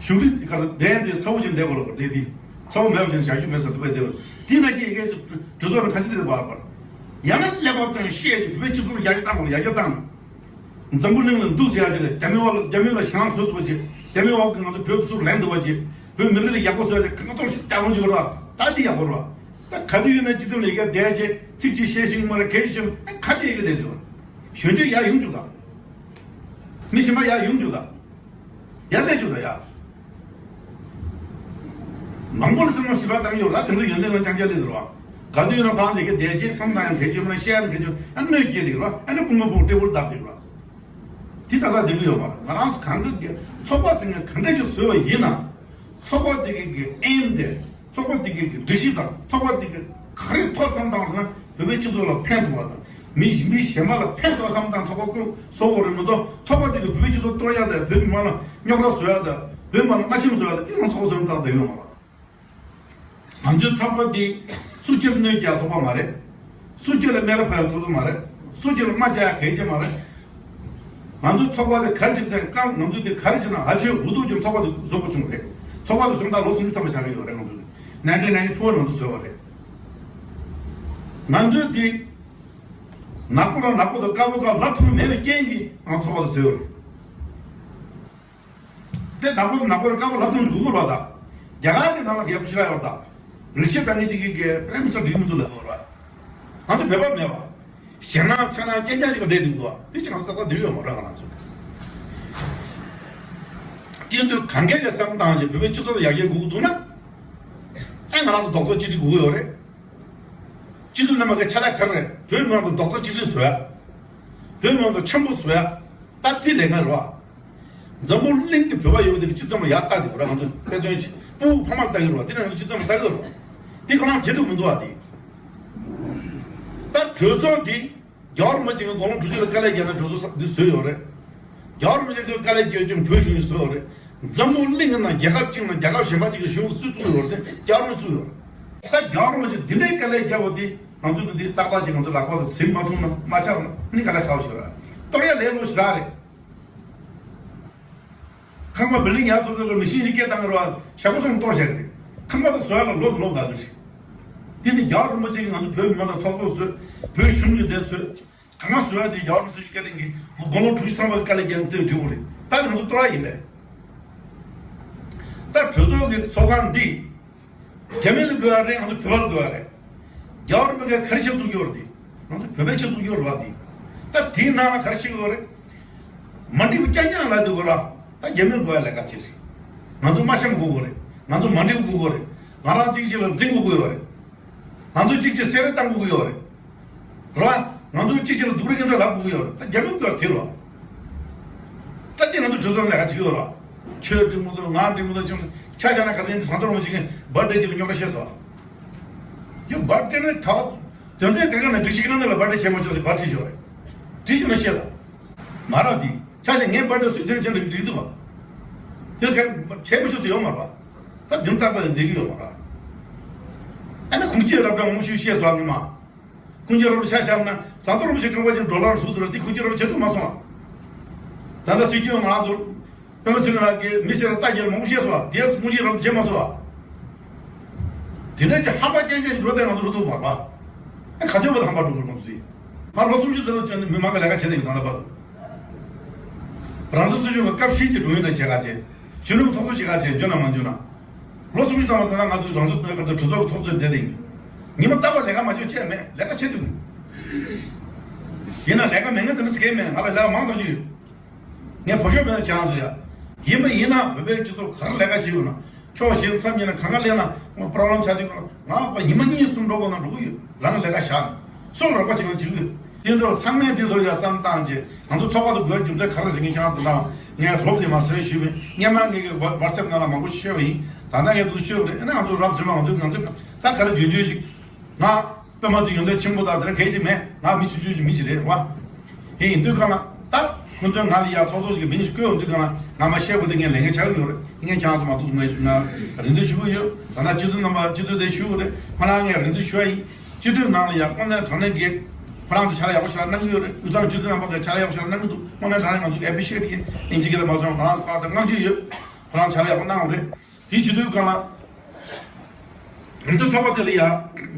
གཞུང་འདི་ག་ས་གདན་དེ་ཚ་བོ་ཅན་བསྡད་དགོས་ལ་བར་དེ་དེ་ཚ་བོ་མེད་པ་ཅན་བཞག་རྒྱུ་མེད་ས་དུ་བས་བསྡད་པར་དེ་ན་ཞིག་ཡི་གེ་གྲོས་ཚོགས་ནང་ཁ་ཆེ་དེ་བར་བར་ཡང་ན་ཀླད་པ་སྟོན་བཤད་ཀྱི་བོད་པའི་སྤྱི་ཚོགས་ཡར་རྒྱས་བཏང་དགོས་ཡར་རྒྱས་བཏང་ན། འཛམ་བུ་གླིང་ལ་འདུག་ཟེར་ཡ་ཅིག་ལ་རྒྱ་མི་བ་ལ་རྒྱ་མི་ལ་ཞེ་དྲག་བཟོ་ཐུབ་པ་ཅིག་རྒྱ་མི་བ་གི་ང་ཚོ་བོད་དུ་ཚུར་ལེན་ཐུབ་པ་ཅིག་བོད་མི་རིགས་ལ་ཡག་པོ་བཟོ་ཡ་ཅིག་གང་ཐོག་ཞིག་རྒྱ་ཁོང་ཅིག་ར་ད་འདི་ཡག་པོ་ར་ད་ག་དུས་ཡིན་ན་སྤྱི་ཚོགས་ལ་ཡི་གེ་བསྡད་ཅིག་ཚིག་ཅིག་བཤད་ཤིང་མ་ར་གལ་ཞིང་ཁ་ཅིག་ཡི་གེ་བསྡད་དུས་གཞོན་སྐྱེས་ཡར་ཡོང་བཅུག་དང་མི་གཞན་པ་ཡར་ཡོང་བཅུག་དང་། ཡར་སླེབས་བཅུག་དང་ཡ། མང་པོ་ལ་སེམས་ནང་ཞིབ་པ་བཏང་ཡོད་ལ་དེ་ཚོ་ཡོན་ཏན་ལ་རྐྱང་རྐྱང་སླེབས་འདུག་ར། ག་དུས་ཡིན་ན་ཁོང་ཚོས་ཀྱི་བསྡད་རྗེས་བསམ་བཏང་ཡང་གལ་ཆེ་མིན་ན་བཤད་ཡང་གལ་ཆེ་ཨ་གནོད་སྐྱེལ་འདུག་ར་ཨ་ནི་དཔུང་པ་ཕུག་སྤྲེའུ་བར་བཏབ་འདུག་ར། དེ་ད་ལྟ་འདི་གི་ཡོད་མ་རེད། ང་རང་ཚོ་གང་གི་ཚོགས་པ་ཟེར་མཁན་ག་འདྲ་ཅིག་བཟོས་པ་ཡིན་ན། ཚོགས་པ་དེ་གི་གི་ཨེམ་དེ་ཚོགས་པ་དེ་གི་གི་སྒྲིག་གཞི་དང་ཚོགས་པ་དེ་གི་ག་རེ་ཐོག་བསམ་བཏང་ཟེར་ན་བོད་པའི་སྤྱི་ཚོགས་ལ་ཕན་ཐོགས་པ་དང་མི་མི་གཞན་པ་ལ་ཕན་ཐོགས་བསམ་བཏང་ཚོགས་པ་བསྐོས་བཟོ་དགོས་རེད་མ་གཏོགས་ཚོགས་པ་དེ་གི་བོད་པའི་སྤྱི་ཚོགས་གཏོར་ཡ་དང་བོད་མི་མང་ལ་རྙོག་དྲ་བཟོ་ཡ་དང་བོད་མི་མང་ལ་དམའ་ཞེན་བཟོ་ཡ་དང་དེ་ང་ཚོགས་པ་བཟོས་ན་ཏག་ཏག་ཡོད་མ་རེད། ང་ཚོའི་ཚོགས་པ་འདི་སུ་སྐྱིད་གནོད་རྒྱག་ཚོགས་པ་མ་རེད། སུ་སྐྱིད་ལ་སྨད་ར་ཕབ་ཚོགས་པ་མ་རེད། སུ་སྐྱིད་ལ་དམའ་བཅའ་གལ་ཆེ་མ་རེད། ང་ཚོའི་ཚོགས་པ་དེ་ག་རེ་བྱེད་ཚེ་རྐང་ང་ཚོས་དེ་ག་རེ་བྱེད་ན་ཧ་ཆེ་འུ་ཐུག་ཀྱང་ཚོགས་པ་དེ་བཟོ་དགོས་བྱུང་བ་རེད། ཚོགས་པ་དེ་བཟོ་ད་ལོ་སུམ་ཅུ་ཐམ་པ་ཆགས་ཀྱི་ཡོད་རེད། ང་ཚོས་nineteen ninety-four ནང་དུ་བཟོས་པ་རེད། ང་ཚོས་དེ་ནག་པོ་ལ་ནག་པོ་དང་དཀར་པོ་དཀར་ལབ་ཐུབ་མེད་པའི་རྐྱེན་གྱིས་ང་ཚོགས་པ་དེ་བཟོས་ཡོད་རེད། དེ་ནག་པོ་ནག་པོ་རེད་དཀར་པོ་ལབ་ཐུབ་དགོས་དགོས་ར་ད། རྒྱ་གར་གྱི་ནང་ལ་ཡག་པོ་ཞེ་དྲག་ཡོད་ར་ད། རིག་ཤེས་དང་ངེད་ཅིག་གིས་རེམ་ས་འགྲིག་མི་འདུག་ལབ་དགོས་ར། ང་ཚོ་བོད་པ་མེད་པ། ཞེད་སྣང་འཚེར་སྣང་རྐྱང་རྐྱང་ཞིག་ག་བསྡད་འདུག་འདུག་བ་དེ་ཅི་ང་ཚོ་ཏག་ཏག་འདིར་ཡོད་མ་རེད་ང་ཚོ། སྐྱེ་འདོད་གང་གལ་གྱི་བསམ་བཏང་ཅིག་བོད་པའི་སྤྱི་ཚོགས་ལ་ཡར་རྒྱས་དགོས་ཀྱི་འདུག་ན། ཨེ་ང་རང་ཚོ་རྡོག་རྩ་གཅིག་སྒྲིལ་དགོས་ཀྱི་ཡོད་རེད། སྤྱི་འཐུས་རྣམ་པ་གི་ཆ་ལག་ག་རེ་རེད། བོད་མི་མང་དུ་རྡོག་རྩ་གཅིག་སྒྲིལ་བཟོ་ཡ། བོད་མི་མང་དུ་འཆམ་པོ་བཟོ་ཡ། ད་དེ་ལས་ཀ་རེད་བ། འཛམ་བུ་གླིང་གི་བོད་པ་ཡོད་པ་དེ་གི་སྤྱི་བསྡོམས་ལ་ཡར་ལྟ་དེ་ར་ང་ཚོ་དཔེ་མཚོན་ཆེ་སྤུ་གུ་ཕ་མར་ལྟ་གི་རེད་བ་དེ་ནང་གི་སྤྱི་བསྡོམས་ལ་ལྟ་གི་རེད་བ། དེ་ཁོ་རང་བྱེད་ཐུབ་མི་འདུག་བ་དེ། ད་གྲོས་ཚོགས་དེ་རྒྱལ་བ་རིན་པོ་ཆེ་གི་དགུང་ལོ་དྲུག་ཅུ་ལ་དཀའ་ལས་བརྒྱབ་ནས་གྲོས་ཚོགས་འདི་བཟོས་ཡོད་རེད། རྒྱལ་བ་རིན་པོ་ཆེ་གི་དཀའ་ལས་བརྒྱབ་ཅིང་བོད་གཞུང་གིས་བཟོས་ཡོད་རེད། འཛམ་བུ་གླིང་གི་ནང་རྒྱལ་ཁབ་གཅིག་ནང་རྒྱལ་ཁབ་གཞན་པ་གཅིག་གི་གཞུང་སུས་བཙུགས་ཡོད་རེད་ཟེར་རྒྱལ་བ་རིན་པོ་ཆེས་བཙུགས་ཡོད་རེད། ད་རྒྱལ་བ་རིན་པོ་ཆེ་འདི་འདྲའི་དཀའ་ལས་བརྒྱབ་པ་འདི་ང་ཚོ་གི་འདི་ཏག་ཏག་ཅིག་ང་ཚོ་ལག་པ་ལ་ཟིན་མ་ཐུབ་ན་མ་ཆགས་ན་ནི་དཀའ་ལས་ཁག་པོ་ཞིག་རེད། གཏོར་ཡ་ལས་སླ་པོ་ཞེ་དྲག་རེད། ཁང་པ་བི་ལིང་ཡར་བཟོ་དགོས་ཀྱི་མི་ཤིང་ཞིག་སྐད་བཏང་གི་རེད་བ། ཞག་པོ་གསུམ་གཏོར་བཞག་གི་རེད། ཁང་པ་དེ་བཟོ་ཡ་ལ་ལོ་དང་ལོ་འགོར་གི་རེད། དེ་ནི་རྒྱལ་བ་རིན་པོ་ཆེ་གིས་ང་ཚོ་བོད་མི་མང་དང་ཚོགས་གཙོ་བཟོས། བོད་གཞུང་གིས་དེ་བཟོས། གང་བཟོ་ཡ་དེ་རྒྱལ་བ་རིན་པོ་ཆེ་སྐད་གཏོང་གི་དགུང་ལོ་དྲུག་ཅུ་ཐམ་པ་གི་དཀའ་ལས་བརྒྱབ་ནས་དེ་འགྲིག་གི་རེད། ད་ནི་ང་ཚོ་གཏོར་ཡ་ཡིན་པས། ད་གྲོས་ཚོགས་ཀྱི་ཚོགས་ཁང་འདི། རྒྱ་མི་ལ་དགོས་ཡ་རེད། ང་ཚོ་བོད་པ་ལ་དགོས་ཡ་རེད། རྒྱལ་བ་རིན་པོ་ཆེས་ག་རེ་བྱེད་ཐུབ་ཀྱི་ཡོད་རེད་དེ། ང་ཚོ་བོད་པས་བྱེད་ཐུབ་ཀྱི་ཡོད་རེད་བ་དེ། ད་དེའི་ནང་ལ་ག་རེ་བྱེད་ཀྱི་ཡོད་རེད། མ་འགྲིག་པ་རྐྱང་རྐྱང་ལབ་འདུག་གོ་ར། ད་རྒྱ་མི་ལ་དགོས་ཡ་ལས་ཀ་དེ་རེད། ང་ཚོ་དམའ་ཤོས་དགོས་ཀྱི་རེད། ང་ཚོ་མ་འགྲིག་པ་དགོས་ཀྱི་རེད། ང་རང་གཅིག་གཅིག་ལ་འཛིང་དགོས་ཀྱི་ཡོད་རེད། ང་ཚོ་གཅིག་གཅིག་བསད་རེས་བཏང་དགོས་ཀྱི་ཡོད་རེད། རེད་བ། ང་ཚོ་གཅིག་གཅིག་ལ་སྡུག་རུས་ཡིན་ས་ལབ་དགོས་ཀྱི་ཡོད་རེད། ད་རྒྱ་མི་ལ་དགོས་ཡ་དེ་རེད་བ། ད་དེ་ང་ཚོ་གྲོས་ཚོགས་ལས་ཀ་བྱེད་ཀྱི་ཡོད་རེད་བ། ཁྱོད་འགྲིག་མི་འདུག་ང་འགྲིག་མི་འདུག་ཅིང་ཆ་བཞག་ན་ག་ཚོད་ཡིན་དེ་ཟངས་མདོག་རིན་པོ་ཆེ་གི་བར་ཐི་ཌེ་ཅིག་ལ་རྙོག་དྲ་བཤད་སོང་། ཡོ་བར་ཐི་ཌེ་ནི་ད་དོན་ཚན་ག་ག་ནས་སྒྲིག་གཞི་ག་ནས་ལ་བར་ཐི་ཌེ་བྱེད་མ་ཆོག་ཟེར་བར་ཐི་ཌེ་བྱས་ཡོད་རེད། སྒྲིག་གཞི་ནང་བཤད་ད། མ་ར་དེ། ཆ་བཞག་ངའི་བར་ཐི་ཌེ་སུས་ཚེ་རིང་ཆེན་ལ་འགྲིག་འདུག་བ། དེ་ག་བྱས་མི་ཆོག་ཟེར་ཡོད་མ་རེད་པ། ད་དེ་ཏག་ཏག་ལས་འདས་ཀྱི་ཡོད་མ་རེད། ཨ་ནི་ཁུངས་སྐྱེལ་རབ་གྲངས་མང་པོ་ཞིག་བཤད་སོང་ངས་མ། ཁུངས་སྐྱེལ་རབ་ཆ་བཞག་ན་ཟམ་གདོང་རིན་པོ་ཆེ་རྐང་པ་ཅན་ཌོ་ལར་ཟུག་ཐུབ་ར་དེ་ཁུངས་སྐྱེལ་རབ་བྱེད་ཐུབ་མ་སོང་ང་། ད་ལྟ་སྲིད་སྐྱོང་ང་ཚོ་པད་མ་ཚེ་རིང་ལགས་ཀྱིས་མི་སེར་ལ་ལྟ་རྒྱལ་མང་པོ་བཤད་སོང་ང་། དེ་ཁུངས་སྐྱེལ་རབ་བྱེད་མ་སོང་ང་། དེ་འདྲ་ཅིག་ཧམ་པ་ཅན་ཅན་ཞིག་འགྲོ་དེ་ང་ཚོ་འགྲོ་ཐུབ་མ་རེད་པ། ཨ་ག་དུས་བར་ཧམ་པ་འགྲོ་དགོས་ང་ཚོ་ཡིན། ང་ལོ་སུམ་ཅུ་དེ་ལ་བྱོན་ནས་མི་མང་གི་ལས་ཀ་བྱེད་དེ་ཡིན་ད་ལྟ་བར་དུ། རང་བཙན་སྲུང་སྐྱོབ་ཀྱི་སྐབས་ཤིག་ཅིག་འགྲོ་ཡོང་ན་བྱེད་ག་བྱེད། གཞོན་ནུ་ཚོགས་གཙོ་བྱེད་ག་བྱེད་འཇོན་ན་མ་འཇོན་ན། ལོ་སུམ་ཅུ་ཐམ་པ་ད་ལྟ་ང་ཚོའི་རང་བཙན་གྲོས་ཚོགས་ཀྱི་ཚོགས་གཙོ་བྱས་ཏེ་ཡིན། ཉི་མ་རྟག་པར་ལས་ཀ་མ་བྱེད་བྱས་མེད་ལས་ཀ་བྱེད་དུས། ཡིན་ན་ལས་ཀ་མེད་མཁན་དེ་འདྲ་ཟེར་མཁན་མེད། ང་ལ་ལས་ཀ་མང་དག་ཅིག་ཡོད། ངས་བོད་ཤོག་མེད་ན་ཁྱེད་རང་ཚོ་ཡ། ཡིན་པ་ཡིན་ན་བོད་པའི་སྤྱི་ཚོགས་ག་རེ་ལས་ཀ་བྱེད་དགོས་ན། ཕྱོགས་གཞན་མཚམས་གཉིས་ན་གང་ག་སླེབས་ན་ང་པོ་རོབ་ལེམ་ཆགས་དུས་ང་པ་ཉི་མ་གཉིས་གསུམ་འགྲོ་དགོས་ན་འགྲོ་གི་ཡོད། རང་གི་ལས་ཀ་བཞག་ནས་སུ་ལ་རོགས་པ་བྱེད་མཁན་བྱེད་ཀྱི་ཡོད། དེ་ཚོ་ཚང་མས་དེ་ཚོ་ཡ་བསམ་བཏང་རྗེས་ང་ཚོ་ཚོགས་པ་དུ་དགོས་རྒྱུ་མཚན་ག་རེ་ཟེར་མཁན་ཁྱེད་རང་ཚོ་ལ་ངས་རོབ་ཙམ་མ་ཟེར་ཞུས་པས། སྔན་མ་ངས་ཀྱི་ཝ་ཝ་ཊི་སེབ་ནང་ལ་མང་པོ་ཤོད་པ་ཡིན། ད་ལྟ་ངས་འདུག་ཤོད་པ་རེད། ཨ་ནི་ང་ཚོ་རབ་དྲི་མ་ང་ཚོ་ང་ཚོ་ད་ག་རེ་བརྗོད་བརྗོད་ཞིག་ང་པད་མ་ཚོ་ཡོན་ཏན་ཆེན་པོ་དང་དེ་འདྲ་གལ་ཆེ་མེད། ང་མི་ཆུང་ཆུང་གི་མི་ཞིག་རེད་བ། དེ་ཡིན་དུས་གང་ལ་ད་ཁོང་ཚོས་ང་ལ་ཡ་ཚོགས་གཙོ་ཞིག་གི་མིང་ཞིག་བསྐོས་ཡོང་དུས་གང་ལ་ང་མ་བཤད་དགོས་དེ་ངས་ལས་འགན་ཆགས་ཀྱི་ཡོད་རེད། ངས་ཁྱེད་རང་ཚོ་མ་གཏོགས་ངས་ང་རེ་འདུན་ཞུ་གི་ཡོད། ད་ལྟ་སྤྱི་འཐུས་རྣམ་པ་སྤྱི་འཐུས་དེ་ཞུ་གི་རེད། ཁོ་རང་ངས་རེ་འདུན་ཞུ་བ་ཡིན། སྤྱི་འཐུས་ནང་ལ་ཡ་དངོས་གནས་དྲང་གནས་ཀྱི་ཁོ་རང་ཚོ་ཕྱག་ལས་ཡག་པོ་ཞེ་དྲག་གནང་གི་ཡོད་རེད། དབུས་གཙང་སྤྱི་འཐུས་རྣམ་པ་ཚོས་ཕྱག་ལས་ཡག་པོ་ཞེ་དྲག་གནང་གི་འདུག་དངོས་གནས་དྲང་གནས་ང་ཚོ་ཨེ་པི་ཤི་ཨེཊ་ཀྱི་ཨིན་ཇི་སྐད་ལ་མ་སོང་ང་རང་ཚོ་ཁ་ཚ་དངངས་སྐྱོ་ཡོད། ཁོ་རང་ཕྱག་ལས་ཡག་པོ་གནང་བ་རེད། དེའི་བྱེད་དུས་གང་ལ། ང་ཚོ་ཚོགས་པ་དེ་ལ་ཡ།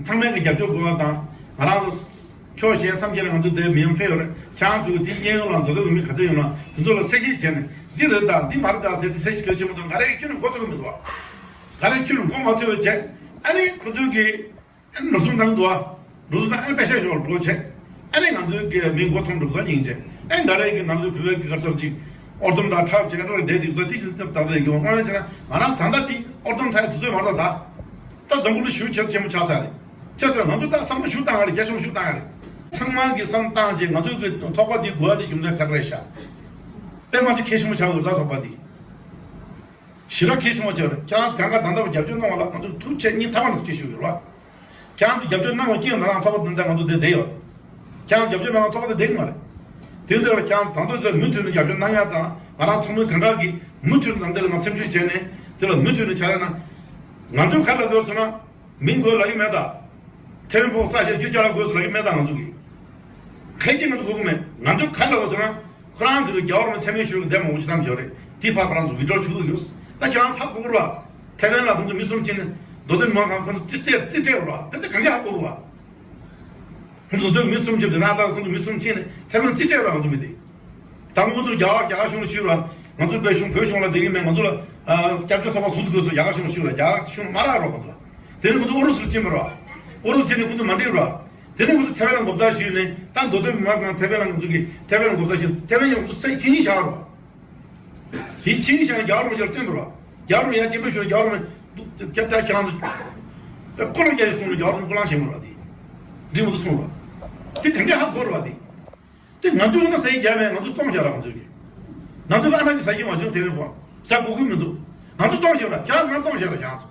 ཚང་མས་ཀྱི་རྒྱབ་སྐྱོར་དགོས་པ་དང་། ང་རང་ཚོ། ཕྱོགས་གཞན་མཚམས་སྦྱོར་ལ་ང་ཚོ་དེ་མི་ཡོང་ཕེབས་ཡོད་རེད། ཁྱེད་རང་ཚོ་གི་དེ་གཡས་གཡོན་ལ་འདོད་པའི་མི་ག་ཚོད་ཡོང་ན་དེ་ཚོ་ལ་གསལ་བཤད་བྱས་ནས་འདི་རེད་དང་འདི་མ་རེད་དང་ཟེར་དེ་གསལ་བཤད་གལ་ཆེན་པོ་དང་ག་རེ་ཁྱོན་ནས་མགོ་ཚོས་ཀྱི་མི་འདུག་བ། ག་རེ་ཁྱོན་ནས་མགོ་མ་ཚོས་པ་བྱས། ཨ་ནི་ཁོ་ཚོས་ཀྱི། ཨ་ནི་འགྲོ་སོང་བཏང་འདུག་ཨ། འགྲོ་སོང་བཏང་ཨ་ནི་པེ་ཤ་ཞོར་འགྲོ་བྱས། ཨ་ནི་ང་ཚོའི་གི་མི་མགོ་ཐོན་འགྲོ་གི་སྙིང་རྗེ། ཨ་ནི་འགའ་རེ་གི་ང་ཚོའི་བོད་པའི་གི་ག་ཚོད་ཅིག་ཨོར་དོམ་འདྲ་འཁྲབ་བྱས་འགྲོ་རེ་བསྡད་འདུག་ད་དེ་ཞིག་སྟབས་བདེ་གི་དངོས་གནས་བྱས་ན་ང་རང་ད་ལྟ་དེ་ཨོར་དོམ་འཁྲབ་དུས་ཚོད་མ་རེད་ད། ད་འཛམ་བུ་གླིང་ཞེ་པོ་ཆེན་པོ་ཆགས་ཚར་རེད། ཆགས་ཚར་ང་ཚོ་ད་བསམ་བློ་ཞིག་བཏང་ཡ་རེད། རྒྱ་ཆེན་པོ་ཞིག་བཏང་ཡ་རེད། ཚང་མ་གི་བསམ་བཏང་རྗེས་ང་ཚོའི་གི་ཚོགས་པ་འདི་དགོས་ཡ་དེ་རྒྱུ་མཚན་ག་རེ་རེད་ཤག་དཔེ་མ་ཚད་གལ་ཆེན་པོ་ཆགས་ཡོད་ད་ཚོགས་པ་འདི། ཞེ་དྲག་གལ་ཆེན་པོ་ཆགས་རེད། ཁྱེད་རང་ཚོ་གང་ག་ད་ལྟ་བར་རྒྱབ་སྐྱོར་གནང་བ་ལ་ང་ཚོ་ཐུགས་རྗེ་ཆེ་སྙིང་ཐག་པ་ནས་ཐུགས་རྗེ་ཆེ་ཞུ་གི་ཡོད་ལ། ཁྱེད་རང་ཚོ་རྒྱབ་སྐྱོར་གནང་བ་སྐྱིད་ང་རང་ཚོགས་པ་འདི་འདྲ་ང་ཚོ་འདིར་བསྡད་ཡོད། ཁྱེད་རང་ཚོ་རྒྱབ་སྐྱོར་གནང་བ་ཚོགས་པ་འདིར་བསྡད་ཀྱི་མ་རེད། དེ་འདྲ་ལ་ཁྱེད་རང་ཚོ་ད་ལྟ་འདིར་མུ་མཐུད་ནས་རྒྱབ་སྐྱོར་གནང་ཡ་དང་ང་རང་ཚོགས་མི་གང་ག་གིས་མུ་མཐུད་ནས་ནང་འདི་ལ་ང་འཚམས་འདྲི་བྱས་ནས་དེ་ལ་མུ་མཐུད་ནས་ཕྱག་ལས་གནང་། ང་ཚོ་ག་ལ་དགོས་ཟེར་ན། མིང་དགོས་ལབ་ཀྱི་མེད་ད། ཐེ་ཝན་ཕོག་ས་ཞེས་རྒྱུ་ཅ་ལག་དགོས་སུ་ལབ་ཀྱི་མེད་ད་ང་ཚོ་གིས། གལ་ཆེ་ང་ཚོ་དགོས་ཀྱི་མེད། ང་ཚོ་ག་ལ་དགོས་ཟེར་ན། ཁོ་རང་ཚོ་གི་རྒྱལ་བ་རིན་པོ་ཆེ་མཚན་སྨད་ཞུ་གི་འདེམས་མང་པོ་ཅིག་བཏང་བཞག་རེད། དེ་ཕར་ཁོ་རང་ཚོ་ཝི་ཌྲོ་བྱེད་དགོས་ཡོད། ད་ཁྱེད་རང་ཚ་དགོས་ར། ཐེ་ཝན་ལ་ཁོང་ཚོ་མི་གསུམ་ཕྱིན་ནས་མདོ་སྟོད་མི་མང་ཁང་ཁོང་ཚོ་རྩིས་སྤྲད་རྩིས་སྤྲད་ར། དེ་ལྟ་གང་ག་ཧ་གོ་གི་བ། ཁོང་ཚོ་མདོ་སྟོད་མི་གསུམ་ཕྱིན་དེ་ན་ད་ཁོང་ཚོ་མི་གསུམ་ཕྱིན་ནས་ཐེ་ཝན་རྩིས་སྤྲད་ར་ཁོང་ཚོ་མི་དེ། ད་ཁོང་ཚོ་རྒྱ་གར་རྒྱ་གར་གཞུང་ལ་ཞུས་ར། ང་ཚོ་བོད་གཞུང་བོད་གཞུང་ལ་བསྡད་ཀྱི་མེད། ང་ཚོ་ལ་སྐྱབས་བཅོལ་ཚོགས་པ་ཚུགས་དགོས་སོ་རྒྱ་གར་གཞུང་ལ་ཞུས་ར། རྒྱ་གར་གཞུང་ལ་མ་རག་རོགས་ཁོང་ཚོ་ལ། དེ་ནས་ཁོང་ཚོ་ཨུ་རུ་སུར་ཕྱིན་པ་ར། ཨུ་རུ་སུ་ཕྱིན་ནས་ཁོང་ཚོ་མ་འགྲིག་ར། དེ་ནས་ཁོང་ཚོ་ཐེ་ཝན་ལ་མགོ་བཏགས་ཞུས་ནས་ད་མདོ་སྟོད་མི་མང་ཁང་ཐེ་ཝན་ལ་ང་ཚོ་གི་ཐེ་ཝན་ལ་མགོ་བཏགས་ཞུས་ཐེ་ཝན་ཡང་ཁོང་ཚོ་སེམས་ཁྱིམ་ཞག་ར། དེ་ཁྱིམ་ཞག་རྒྱ་གར་མི་ཆར་སྟོན་པ་ར། རྒྱ་གར་མི་ཡང་སྐྱེ་འཕེལ་ཞུ་རྒྱ་གར་མི་ཁྱབ་ཐག་ཁྱེད་རང་ཚོ་ཀོ་ལོ་རྒྱ་ཞིག་སོང་ནས་རྒྱ་གར་མི་ཀོ་ལང་བྱེད་མ་ར། དེ་འགྲིག་མ་འདུག་གསུངས་ར། དེ་ག་འདྲ་ཧ་གོ་ར་བ་དེ། དེ་ང་ཚོ་ཡིན་ན་ཟ་ཡི་རྒྱ་མེད། ང་ཚོ་བཙོང་བཞག་ར། ང་ཚོ་གི་ང་ཚོ་གི་ཨ་ན་ཅི་ཟ་རྒྱུ་མ་བྱུང་དེ་རིང་བ་ཟ་དགོས་ཀྱི་མི་འདུག་ང་ཚོ་བཙོང་བཞག་ར། ཁྱེད་རང་ཚོ་བཙོང་བཞག་ར། ཁྱེད་རང་ཚོ་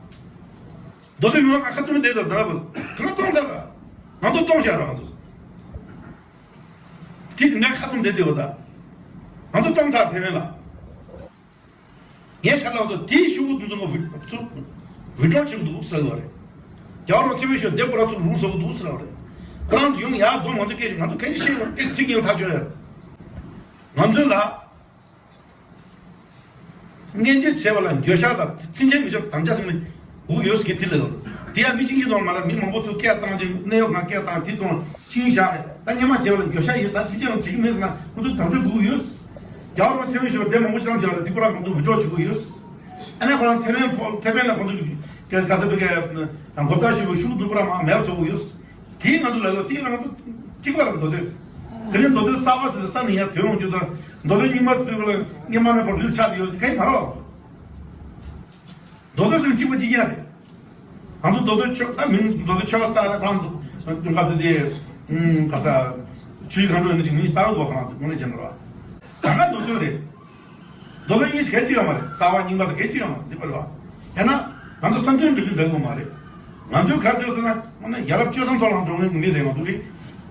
མདོ་སྟོད་མི་མང་ཁ་ཁ་བཙུམ་བསྡད་དང་ད་ལ་བུ་གང་བཙོང་ཚར་ར། ང་ཚོ་བཙོང་བཞག་ར། ང་ཚོ་དེ་གི་ངས་ཁ་བཙུམ་བསྡད་དེ་བ་ད་ང་ཚོ་བཙོང་ཚར་ཐེ་ཝན་ལ། ངས་ཁ་ལག་ཚོ་དེའི་ཤུ་གུ་དུ་ཚོ་ཚུར་ཝི་ཌྲོ་བྱེད་འདུག་ཟེར་བ་རེད། རྒྱ་གར་ཚེ་མི་ཤོར་དེ་པུ་ར་ཚུར་རུག་ཟེར་འདུག་ཟེར་བ་རེད། ཁོ་རང་ཚོ་ཡོང་ཡར་འཛོམས། ང་ཚོ་སྐད་ཆ་ང་ཚོ་སྐད་ཆ་བཤད་ཡོང་སྐད་ཚིག་ཡང་ཐག་ཆོད་ཡོད། ང་ཚོ་ལ་སྔོན་རྗེས་བྱས་པ་ལ་འགྱོད་བཤགས་དང་ཚིག་མཆན་མི་ཆོག་དམ་བཅའ་ཟིན་ནས་སྒུག་ཡོད་ཟེར་གི་དེ་ལ་ཡོད། དེ་ཡང་མི་གཅིག་གཉིས་དང་མ་རེད། མི་མང་པོ་ཚོ་སྐད་བཏང་ཅིང་གནས་ཡོད་ང་སྐད་བཏང་དེ་དང་ཆིང་བཞག་རེད། ད་སྔོན་མ་བྱས་པ་ལ་འགྱོད་བཤགས་ཡོད། ད་ཕྱི་རྒྱལ་ལ་བྱེད་ཀྱི་མེད་ཟེར་ན་ཁོང་ཚོ་དམ་བཅའ་སྒུག་ཡོད། རྒྱ་གར་ཚེ་མི་ཤོར་དེ་མང་པོ་ཅང་བཞག་རེད། དེ་པུ་ར་ཁོང་ཚོ་ཝི་ཌྲོ་བྱེད་དགོས་ཡོད། ཨ་ནི་ཁོ་རང་ཐེ་ཝན་ཕོ་ཐེ་ཝན་ལ་ཁོང་ཚོ་གི་ག་ས་བི་གའི་མགོ་བཏགས་ཞུ་བའི་ཤུགས་འཛུགས་པ་ར་མ་མེད་བཟོ་དགོས་ཡོད། དེའི་ང་ཚོ་ལ་ཡོད། དེའི་ང་ཚོ་གཅིག་པ་ར་མདོ་སྟོད། དེ་རིང་མདོ་སྟོད་གསར་པ་ཟེར་ས་ནས་ཡར་ཐོན་ཡོང་རྒྱུ་དང་མདོ་སྟོད་རྙིང་པ་ཟེར་དུས་ལ་སྔོན་མ་ནས་བར་རིལ་ཆགས་ཏེ་ཡོད་གང་ཡང་མ་རེད། མདོ་སྟོད་ཟེར་གཅིག་པ་གཅིག་རྐྱང་རེད། ང་ཚོ་མདོ་སྟོད་ཆོས་ད་མིང་མདོ་སྟོད་ཆོས་ལྟ་ལ་ཁོ་རང་ཚོ་ག་ཚོད་དེ་ག་ས་ཆུ་ཡི་གང་འགྲོ་ཡིན་ན་ཅིག་མིང་ཞིག་བཏགས་དགོས། ཁོ་རང་ཚོ་དངོས་གནས་བྱས་ན་ར་གང་ག་མདོ་སྟོད་རེད། མདོ་སྟོད་གཉིས་སུ་གལ་ཆེ་ཡོད་མ་རེད། གསར་པ་རྙིང་པ་སུ་གལ་ཆེ་ཡོད་མ་རེད། འདི་པར་བ། ཡང་ན་ང་ཚོ་བསམ་ཚུལ་འགྲིག་གི་འགྲིག་གི་མ་རེད། ང་ཚོས་ག་ཚོད་ཟེར་ན་ང་ནི་ཡ་རབས་སྤྱོད་བཟང་ཐོག་ལ་འགྲོ་མཁན་གྱི་མི་རེད། ང་ཚོ་རེད།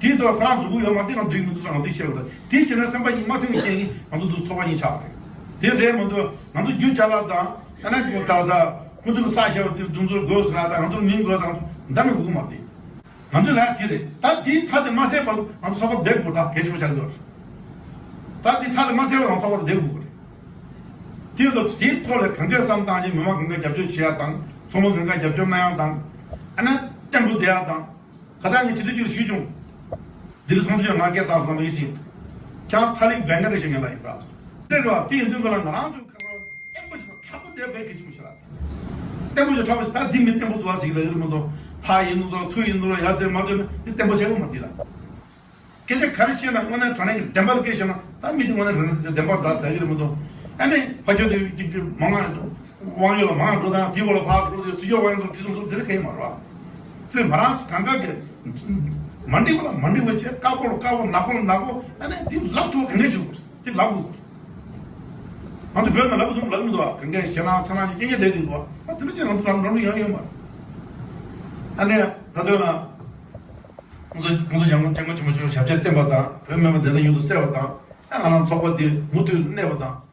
དེའི་ཐོག་ཁོ་རང་ཚོ་དགོས་ཡོད་མ་རེད། ང་འགྲིག་མི་འདུག་ཟེར་ང་འདི་བཤད་པ་དང་དེའི་རྗེས་ནས་སེམས་པ་གཉིས་མ་མཐུན་གྱི་རྐྱེན་གྱིས་ང་ཚོ་འདུག་ཚོགས་པ་གཉིས་ཆགས་པ་རེད། དེ་རེད་མ་གཏོགས་ང་ཚོ་རྒྱུ་ཅ་ལག་དང་ཨ་ན་རྒྱུ་ད་ས་ཁོ་ཚོ་གི་ས་ཞེས་པ་དེ་དུང་ཚོར་དགོས་ཟེར་ན་ད་ང་ཚོ་མིང་དགོས་ཟེར་ན་ད་མི་དགོས་མ་རེད། ང་ཚོའི་ལས་དེ་རེད། ད་དེའི་མཐའ་དེ་མ་ཟད་པར་ང་ཚོ་ཚོགས་པ་བསྡད་དགོས། ད་གལ་ཆེན་པོ་ཆགས་ཀྱི་ཡོད་རེད། ད་དེ་མཐའ་དེ་མ་ཟད་པར་ང་ཚོགས་པ་བསྡད་དགོས་རེད། དེ་ཡོད་དོ་དེའི་ཐོག་ལ་གང་གས་བསམ་བཏང་ཅིང་མི་མང་གང་གས་རྒྱབ་སྐྱོར་བྱེད་ཡ་དང་ཚོགས་མི་གང་གས་རྒྱབ་སྐྱོར་གནང་ཡ་དང་ཨ་ན་བརྟན་པོ་བསྡད་ཡ་དང་། ཁ་སང་ངས་སྤྱི་འཐུས་ཅིག་ལ་ཞུས་བྱུང་། འདི་ལ་སོང་ཚུལ་ང་སྐད་བཏང་སོང་བ་ཡིན་ཞིང་། ཁྱང་ཐ་ལིག་བེང་ག་རེ་ཞིག་ངན་པ་ཡིན་པ། དེ་རེད་བ། དེ་ཡིན་དུས་ང་ལ་ང་རང་ཚོའི་ཁ་ལོ་བརྟན་པོ་ཞིག་དྲག་པོ་དེ་བས་གལ་ཆེན་པོ་ཞིག་རེད། བརྟན་པོ་ཞིག་དྲག་པོ་ཞིག་ད་འདི་མི་བརྟན་པོ་འདུག་བ་ཟིག་ལ་ཡོད་མི་འདུག་ཕ་ཡིན་འདུག་ཚུ་ཡིན་འདུག་ཡ་ཚེ་མ་ཚེ་ནི་འདི་བརྟན་པོ་བྱས་ཡོད་མ་འདི་ལ། སྐད་ཆ་ག་རེ་བཤད་ན་དངོས་གནས་དྲང་གནས་ཀྱི་བདེན་པ་ལ་སྐད་བཤད་ན་ད་མི་དེ་དངོས་གནས་དྲང་གནས་ཀྱི་བདེན་པ་ད་ཟ་གི་རེད་མི་འདུག་ཨ་ནི་ཕ་ཆོས་དེ་གཅིག་གི་མང་ང་དབང་ཡོད་ལ་མང་འགྲོ་དང་དེ་བོ་ལ་ཕར་འགྲོ་དེ་ཚུར་ཕྱོགས་དབང་ཡོད་དེ་ཚོ་ཚོ་དེ་ལ་ཁེལ་མ་རེད་བ། དེ་ང་རང་གང་ག་གི་མ་འགྲིག་པ་ལ་མ་འགྲིག་པ་བྱས། དཀར་པོ་ལ་དཀར་པོ་ནག་པོ་ལ་ནག་པོ་ཨ་ནི་དེ་ལབ་ཐུབ་ག་འདྲ་བྱེད་དགོས་དེ་ལབ་དགོས། ང་ཚོ་བོད་ནང་ལབ་ཚུལ་ལབ་མི་འདུག་བ། གང་ག་བྱེད་ན་ཚ་ན་ཅིག་རྐྱང་རྐྱང་བསྡད་དེ་འདུག་བ། ཨ་དེ་འདྲ་བྱས་ང་ཚོ་ལམ་ལམ་ལུགས་ཡང་ཡོད་མ་རེད། ཨ་ནི་ད་དོན་ལ། ཁོང་ཚོ་ཁོང་ཚོ་ཞང་སྐྱབས་མགོན་ཆེན་པོ་མཆོག་ཞབས་རྗེས་བརྟན་པ་དང་བོད་སྨན་པ་བདེ་ལེགས་མྱུར་དུ་གསལ་བ་དང་། ཨ་ང་རང་ཚོགས་པ་འདི་མུ་མཐུད་གནས་པ་དང་